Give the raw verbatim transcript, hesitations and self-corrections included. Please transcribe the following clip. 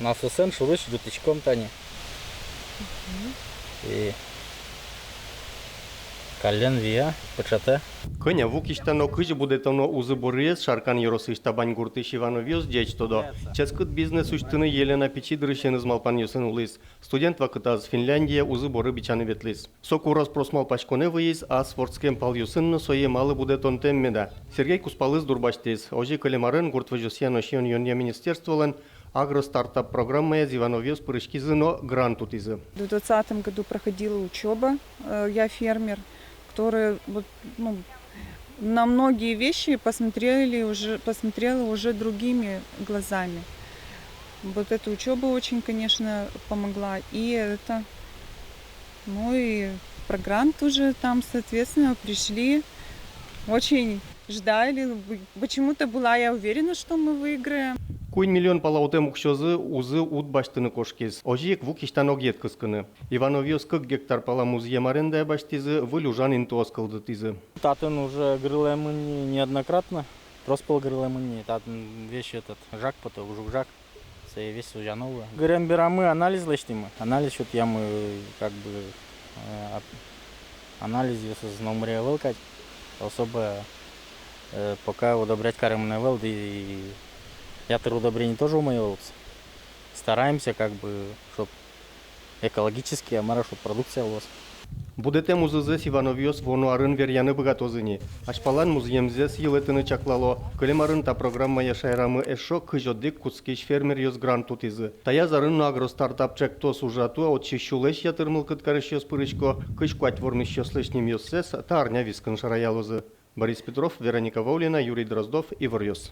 Насосэн шурысь ӝутӥськом тани. И каллен вия, пыӵатэ. Кӧня ву кисьтано, кызьы будэтоно узы борыез Шаркан ёросысь Табань гуртысь Ивановъёс ӟеч тодо. Ческыт бизнес усьтыны Елена пичи дырысеныз малпанъёсын улӥз. Студент вакытаз Финляндие узы боры бичаны ветлӥз. Соку рос-прос малпаськонэ выйиз ас вордскем палъёсын но сое малы будэтонтэм меда. Сергей кузпалыз дурбасьтӥз. Озьы кылем арын гурт возёсъя но сиён-юонъя министерстволэн «Агростартап» программаяз Ивановъёс пырыськизы но грант утӥзы. В двадцатом году проходила учёба, э, «Я фермер», которая вот, ну, на многие вещи посмотрели уже, посмотрела уже другими глазами. Вот эта учёба очень, конечно, помогла. И это, ну и про грант уже там, соответственно, пришли. Очень ждали. Почему-то была я уверена, что мы выиграем. Куинь миллион пала утэм уксёзы узы уд басьтыны кошкиз. Озьы ик ву кисьтан огъет кыскыны. Ивановъёс кык гектар пала музъем арендае басьтӥзы, выль ужан интыос кылдытӥзы. Татын уже гырылэмын ни неоднократно. Трос пол гырылэмын ни, татын весь этот жаг потэ, уж уг жаг. Сое весь ужано луэ. Гырем берамы анализ лэсьтӥмы. Анализ сётъямы, как бы, э, ап-, анализъёсыз номыре ӧвӧл кадь. Особо, э, пока удобрять каремын ӧвӧл, и ятыр удобрений тоже умой ӧвӧл. Стараемся, как бы, чтоб экологически, а мар-а, чтоб продукция луоз. Будэтэм узызэс Ивановъёс вуоно арын веръяны быгатозы ни. Азьпалан музъемзэс йылэтыны чаклало. Кылем арын та программая шаерамы эшшо кызь одӥг кутскись фермеръёс грант утӥзы. Таяз арын но «Агростартап» ӵектос ужа, туэ отчы сюлэсь ятыр мылкыд карисьёс пырисько. Кызь куать вормисьёслэсь нимъёссэс та арня вискын шараялозы. Борис Петров, Вероника Ваулина, Юрий Дроздов, «Иворъёс».